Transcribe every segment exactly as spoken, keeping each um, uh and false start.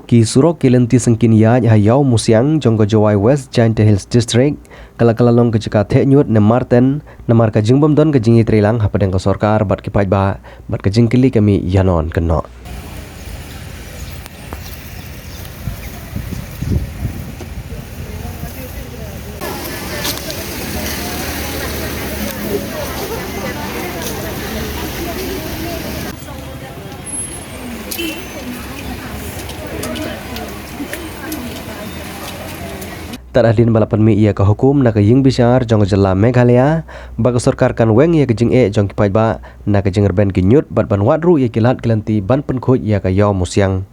Ki surok ki lynti syngkien ïaid ha Ïawmusiang jong ka Jowai West Jaintia Hills District ka la ka la long ka jaka theh ñiut ne marten namar ka jingbym don ka jingïatreilang hapdeng ka sorkar bad ki paidbah bad ka jingkylli ka mih ïa non kynnoh. Tad hadien ba la pynmih ïa ka hukum na ka ïing bishar jong ka jylla Meghalaya ba ka sorkar kan weng ïa ka jingeh jong ki paidbah na ka jingrben ki ñiut bad ban wad ruh ïa ki lad ki lynti ban pynkhuid ïa ka Ïawmusiang.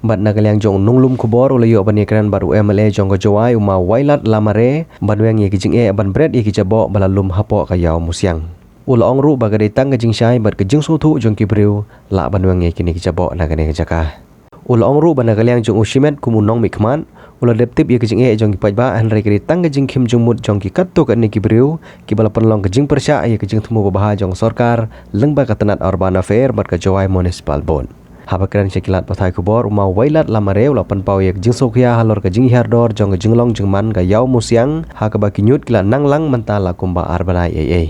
Bad na ka liang jong u nonglum khubor u la ïoh ban ïakren bad u M L A jong ka Jowai u Maw Wailadlamare ban weng ïa ka jingeh ban bret ïa ki jaboh ba la lum hapoh ka Ïawmusiang. U la ong ruh ba ka dei tang ka jingshai bad ka jingsngewthuh jong ki briew lah ban weng ïa kine ki jaboh na kane ka jaka. U la ong ruh ba na ka liang jong u shimet kum u nongmihkhmat u la dep tip ïa ka jingeh jong ki paidbah hynrei ka dei tang ka jingkhim jingmut jong ki katto katne ki briew kiba la pynlong ka jingpyrshah ïa ka jingthmu babha jong ka sorkar lyngba ka tnat Urban Affair bad ka Jowai Municipal Board. Haba kren sha ki lad pathai khubor u Maw Wailadlamare u la pynpaw ïa ka jingsngewkhia halor ka jinghiar dor jong ka jinglong jingman ka Ïawmusiang ha kaba ki ñiut ki la nang lang mynta la kumba ar bnai ei ei.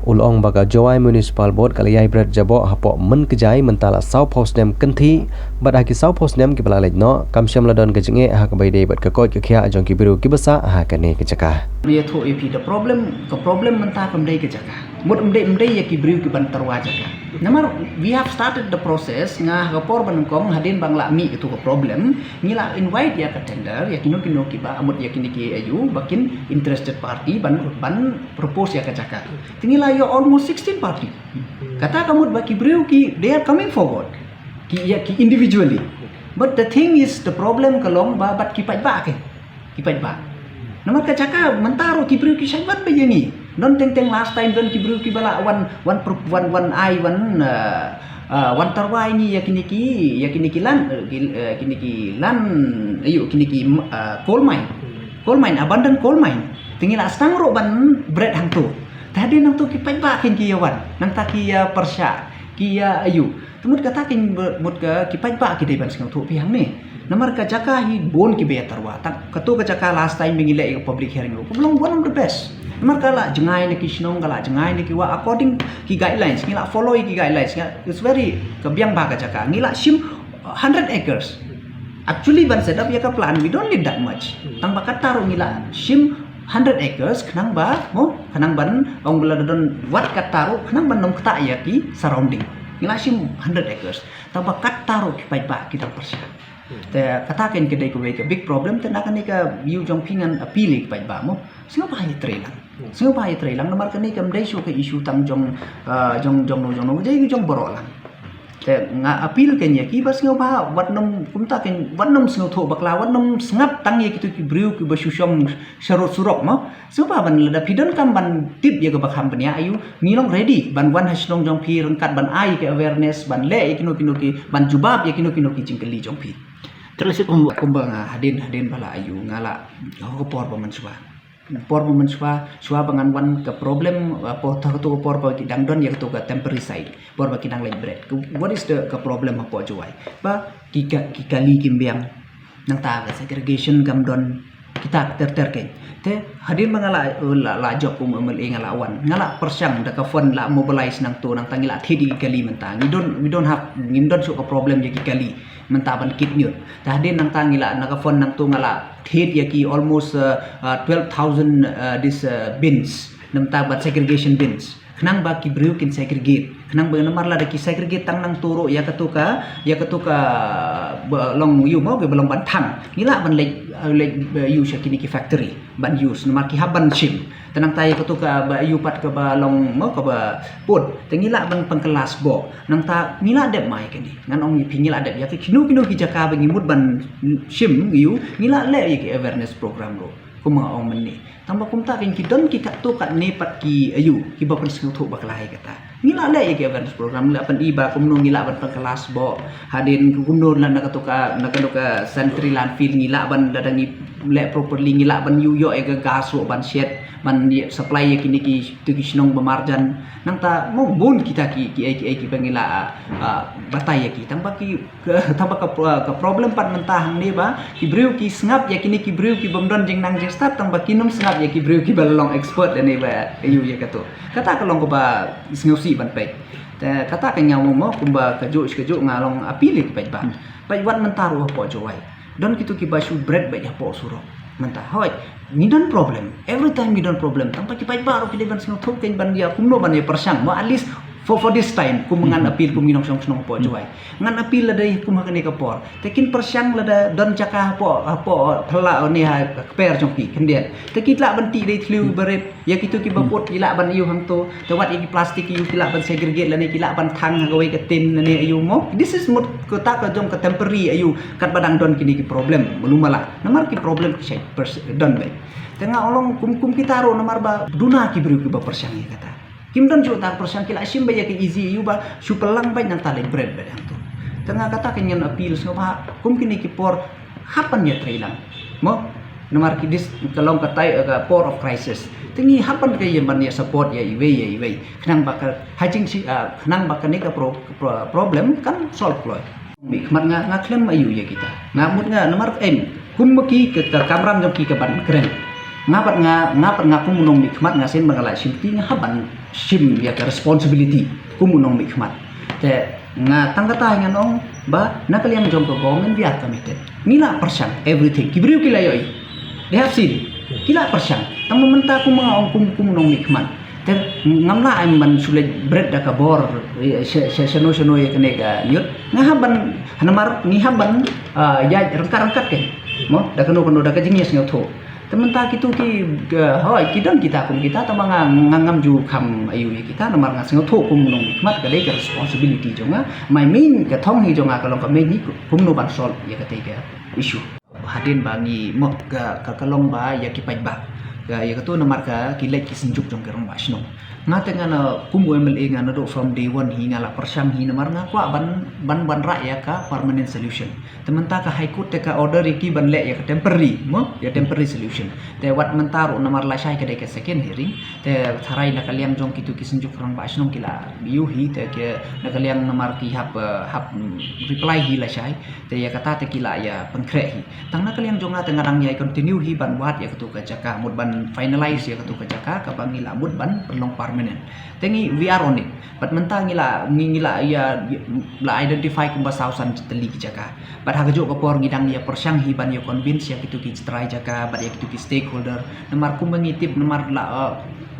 U la ong ba ka Jowai Municipal Board ka la ïai bret jaboh hapoh mynta ka jai mynta la sawphew snem kynthih bad ha ki sawphew snem kiba la leit noh kam shym la don ka jingeh ha kaba ïadei bad ka koit ka khiah jong ki briew kiba sah ha kane ka jaka. Ïathuh ïa phi, the problem, ka problem mynta kam dei ka jaka. Mut ym dei, ym dei ïa ki briew ki ban tyrwa jaka. Namar we have started the process, nga ha ka por ba nyngkong hadien ba nga la mih ïa katu ka problem, ngi la invite ïa ka tender ïa kino kino kiba, mut ïa kine ki, ïa u ba kin interested party ban, ban propose ïa ka jaka. Te ngi la ïoh almost sixteen party. Kata ka mut ba ki briew ki, they are coming forward. Ki, ïa ki individually. But the thing is, the problem ka long ba bad ki paidbah ki. Ki paidbah. Namar ka jaka mynta ruh ki briew ki shait bad ba ïa ngi. Don teng teng last time don ki briew kiba la wan, wan pro-, wan, wan ai, wan, eh, eh, wan tyrwa ïa ngi ïa kine ki, ïa kine ki lan, eh, ki, eh, kine ki lan, aïu, kine ki, eh, coal mine. Coal mine, abandoned coal mine. Te ngi la sdang ruh ban bret hangto. Te hadien hangto ki paidbah kin ki ïa wan. Nangta ki ïa pyrshah, ki ïa aïu. Te mut kata kin mut ka ki paidbah ki dei ban sngewthuh phi hangne. Namar ka jaka hi bun kiba ïa tyrwa. Tang kato ka jaka last time ba ngi leh ïa ka public hearing ruh ka long one of the best. Namar ka la jngai na ki shnong, ka la jngai na ki wah according ki guidelines. Ngi la follow ïa ki guidelines. Ngi la, it's very, ka biang bha ka jaka. Ngi la shim hundred acres. Actually ban set up ïa ka plant we don't need that much. Tang ba kata ruh ngi la shim hundred acres khnang ba, mo, khnang ban ong ba la don wat kata ruh khnang ban ym ktah ïa ki surrounding. Ngi la shim hundred acres. Tang ba kata ruh ki paidbah ki dang pyrshah. Te kata kein ka dei kawei ka big problem, te na kane ka ïu jong phi ngan appeal ïa ki paidbah, mo. Sngewbha ïatreilang. Sngewbha ïatreilang namar kane kam dei shuh ka issue tang jong, ah, jong, jong no, jong no, jong baroh lang. Te nga appeal kein ïa ki ba sngewbha wat nym kumta kein, wat nym sngewthuh bakla, wat nym sngap tang ïa kitu ki briew kiba shu shong sharud surok, mo. Sngewbha ban lada phi donkam ban tip ïa kaba kham bniah, aïu, ngi long ready ban wan ha shnong jong phi ryngkat ban ai ka awareness, ban leh ïa kino kino ki, ban jubab ïa kino kino ki jingkylli jong phi. Te lehse kum, kumba nga hadien, hadien ba la aïu, nga la, ha ka por ba mynshuwa. Por ba mynshuwa, shuwa ba ngan wan ka problem, uh, por, ha kato ka por ba ki dang don ïa kato ka temporary site. Por ba ki dang leit bret. Ka, what is the, ka problem hapoh Jowai? Ba ki ka, ki kali kim biang. Nangta ka segregation kam don. Kita ter ter kein. Te hadien ba nga la, uh, la, la jop kum M L A nga la wan. Nga la pyrshang da ka fund la mobilize nangto, nangta ngi la thied ïa ki kali mynta. Ngi don, we don't have, ngim don shuh ka problem ïa ki kali. Mynta ban kit ñiut. Te hadien nangta ngi la, na ka fund nangto nga la thied ïa ki almost, uh, uh, twelve thousand, uh, this, uh, bins. Nangta ban segregation bins. Khnang ba ki briew kin segregate. Khnang ba namar lada ki segregate tang nangto ruh ïa kato ka, ïa kato ka, ba long ïu mo, ba long ban thang. Ngi lah ban leit, uh, leit, uh, ïu sha kine ki factory ban use. Namar ki hap ban shim. Te nangta ïa kato kaba ïu pat kaba long mo kaba pud. Te ngi lah ban pynkylla sboh. Nangta ngi lah dep ma ïa kane. Ngan ong ïa phi ngi lah dep ïa ki kino kino ki jaka ba ngi mut ban shim ïu, ngi lah leh ïa ki awareness program ruh. Kumba nga ong mynne. Tang ba kumta kein ki don ki katto katne pat ki ïu kiba pynsngewthuh bakla ïa kata. Ngi lah leh ïa ki awareness program, ngi lah pyni ba kumno ngi lah ban pynkylla sboh. Hadien kumno na, na kato ka, na kato ka sanitary landfill ngi lah ban, lada ngi leh properly ngi lah ban ïu ïoh ïa ka gas ruh ban shet. ban ïa supply ïa kine ki, tu ki shnong ba marjan. Nangta mo bun kita ki, ki ei, ki ei kiba ngi la, ah, ah, batai ïa ki. Tang ba ki, ka, tang ba ka pro-, ka problem pat mynta hangne ba ki briew ki sngap ïa kine ki briew ki bym don jingnang jingstad, tang ba kin ym sngap ïa ki briew kiba long expert lane ba ïoh ïa kato. Kata ka long kaba sngewsih ban peit. Te kata ka ñiaw mo kumba kajuh shi kajuh nga long appeal ïa ki paidbah. Peit wat mynta ruh hapoh Jowai don kito kiba shu bret beit hapoh surok. Mynta hoi, ngi don problem. Every time ngi don problem. Tang ba ki paidbah ruh ki dei ban sngewthuh kein ban ïa kumno ban ïa pyrshang. Mo at least for, for this time, kum ngan appeal kum ngi nongshong shnong hapoh Jowai. Ngan appeal lada kum ha kane ka por. Te kin pyrshang lada don jaka hapoh, hapoh phylla ne ha kper jong ki khyndiat. Te ki lah ban tih dei thliew barit. Ïa kito kiba put ki lah ban ïoh hangto. Te wat ïa ki plastik ïoh ki lah ban segregate lane ki lah ban thang ha kawei ka tin lane ïoh mo. This is mut kata ka jong ka temporary ïoh katba dang don kine ki problem. Malu mala. Namar ki problem ki shai pers-, don beit. Te nga ong long kum, kum kita ruh namar ba duna ki briew kiba pyrshang ïa kata. Kim don shuh ta pyrshang ki la shim ba ïa ka easy ïoh ba shu pynlang beit nangta leit bret beit hangto. Te nga kata ka ñiaw appeal sngewbha kum kine ki por hap ban ïa trei lang. Mo, namar ki dis ka long ka tai ka por of crisis. Te ngi hap ban ka ïa ban ïa support ïa iwei ïa iwei. Khnang ba ka ha jingshi, ah, khnang ba kane ka pro-, pro-, problem kan solve kloi. Mih khmat nga, nga khlem ïoh ïa kita. Nga mut nga namar em kum ma ki ka, ka kamram jong ki ka ban kren. Nga pat nga, nga pat nga kum u nongmih khmat nga sien ba nga la shim ti nga hap ban shim ïa ka responsibility kum u nongmih khmat. Te nga tang kata ngan ong ba na ka liang jong ka government we are committed. Ngi la pyrshang everything. Ki briew ki la ïohi. They have seen. Ki la pyrshang. Tang ba mynta kum nga ong kum, kum u nongmih khmat. Te ngam lah em ban shu leit bret da ka bor, eh, sha, sha, shano shano ïa kane ka ñiut. Nga hap ban, namar ngi hap ban, ah, ïa ryngkat ryngkat kein. Mo, da kano kano da ka jingïasngewthuh. Te mynta kito ki, eh, hoi, ki don kita kum kita, tang ba nga, nga ngam ju kham ïoh ïa kita, namar nga sngewthuh kum u nongmih khmat ka dei ka responsibility jong nga. My main ka thong hi jong nga ka long ka main hi kumno ban solve ïa katei ka issue. Hadien ba ngi mo ka, ka, ka long ba ïa ki paidbah. Ka, ïa kato namar ka ki leit ki synjuk jong ki rangbah shnong. Nga te nga na kum u M L A nga naduh from day one hi nga la pyrshang hi namar nga kwah ban, ban, ban rah ïa ka permanent solution. Te mynta ka High Court te ka order ïa ki ban leh ïa ka temporary, mo, ïa temporary solution. Te wat mynta ruh namar lashai ka dei ka second hearing. Te tharai na ka liang jong kito ki synjuk rangbah shnong ki la ïoh hi te ki na ka liang namar ki hap, eh, hap, mm, reply hi lashai. Te ïa kata te ki la ïa pynkhreh hi. Tang na ka liang jong nga te nga dang ïa continue hi ban wad ïa kato ka jaka mut ban finalize ïa kato ka jaka kaba ngi la mut ban pynlong permanent. Te ngi we are on it. Bad mynta ngi la ngi, ngi la ïa la identify kumba saw san tylli ki jaka. Bad ha kajuh ka por ngi dang ïa pyrshang hi ban ïa convince ïa kito ki trai jaka bad ïa kito ki stakeholder. Namar kumba ngi tip namar la, eh,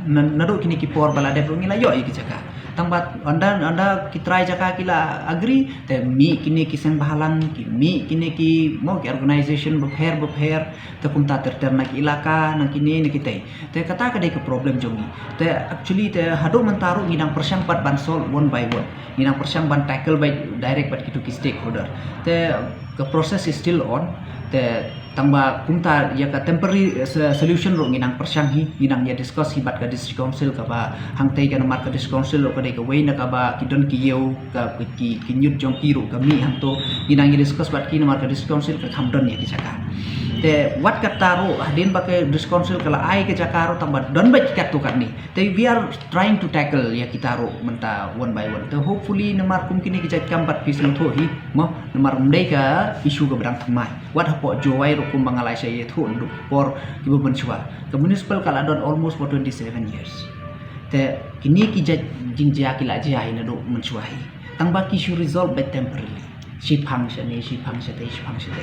na, naduh kine ki por ba la dep ruh ngi la ïoh ïa ki jaka. Tang ba ynda, ynda ki trai jaka ki la agree te mih kine ki seng bhalang, ki mih kine ki mo ki organization bapher bapher, te kumta ter ter na ki ilaka, na kine na kitei. Te kata ka dei ka problem jong ngi. Te actually te haduh mynta ruh ngi dang pyrshang pat ban solve one by one. Ngi dang pyrshang ban tackle bad direct bad kito ki stakeholder. Te ka process is still on. Te tang ba kumta ïa ka temporary, eh, se-, solution ruh ngi dang pyrshang hi, ngi dang ïa discuss hi bad ka district council kaba hangtei ka namar ka district council ruh ka dei kawei na kaba ki don ki ïew ka, ki, ki, ki ñiut jong ki ruh ka mih hangto. Ngi dang ïa discuss bad ki namar ka district council ka kham don ïa ki jaka. Te wat kata ruh hadien ba ka district council ka la ai ka jaka ruh tang ba don bad ki katto katne. Te we are trying to tackle ïa kita ruh mynta one by one. Te hopefully namar kum kine ki jait kam bad phi sngewthuh hi mo namar ym dei ka issue kaba dang thymmai. Wat hapoh Jowai ruh kumba nga la shah ïathuh naduh por kiba mynshuwa. Ka municipal ka la don almost for twenty-seven years. Te kine ki jait jingjia ki la jia hi naduh mynshuwa hi. Tang ba ki shu resolve beit temporarily. Shiphang shane, shiphang shatei, shiphang shatei.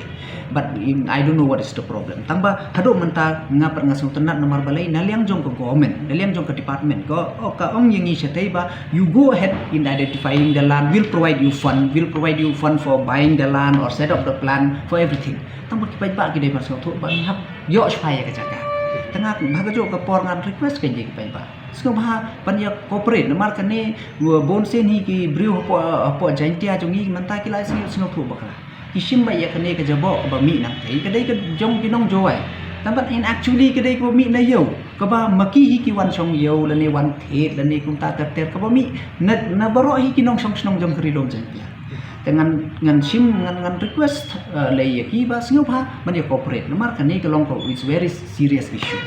But in, I don't know what is the problem. Tang ba haduh mynta nga pat nga sngewtynnat namar balei na liang jong ka government, na liang jong ka department ko, oh, ka ong ïa ngi shatei ba you go ahead in identifying the land, we'll provide you fund, we'll provide you fund for buying the land or set up the plan for everything. Tang ba ki paidbah ki dei ban sngewthuh ba ngi hap ïoh shipha ïa ka jaka. Te nga ha kajuh ka por ngan request ka ïa ki paidbah. Sngewbha ban ïa cooperate namar kane bun sien hi ki briew hapoh, hapoh Jaintia jong ngi mynta ki la sngew, sngewthuh bakla. Ki shim ba ïa kane ka jaboh kaba mih nangtei ka dei ka jong ki nong Jowai. Tang ba in actually ka dei kaba mih na ïew kaba ma ki hi ki wan shong ïew lane wan thied lane kumta ter ter kaba mih na, na baroh hi ki nongshong shnong jong ka Ri Lum Jaintia. Te ngan, ngan shim, ngan, ngan request, eh, lei ïa ki ba sngewbha ban ïa cooperate namar kane ka long ka, it's very serious issue.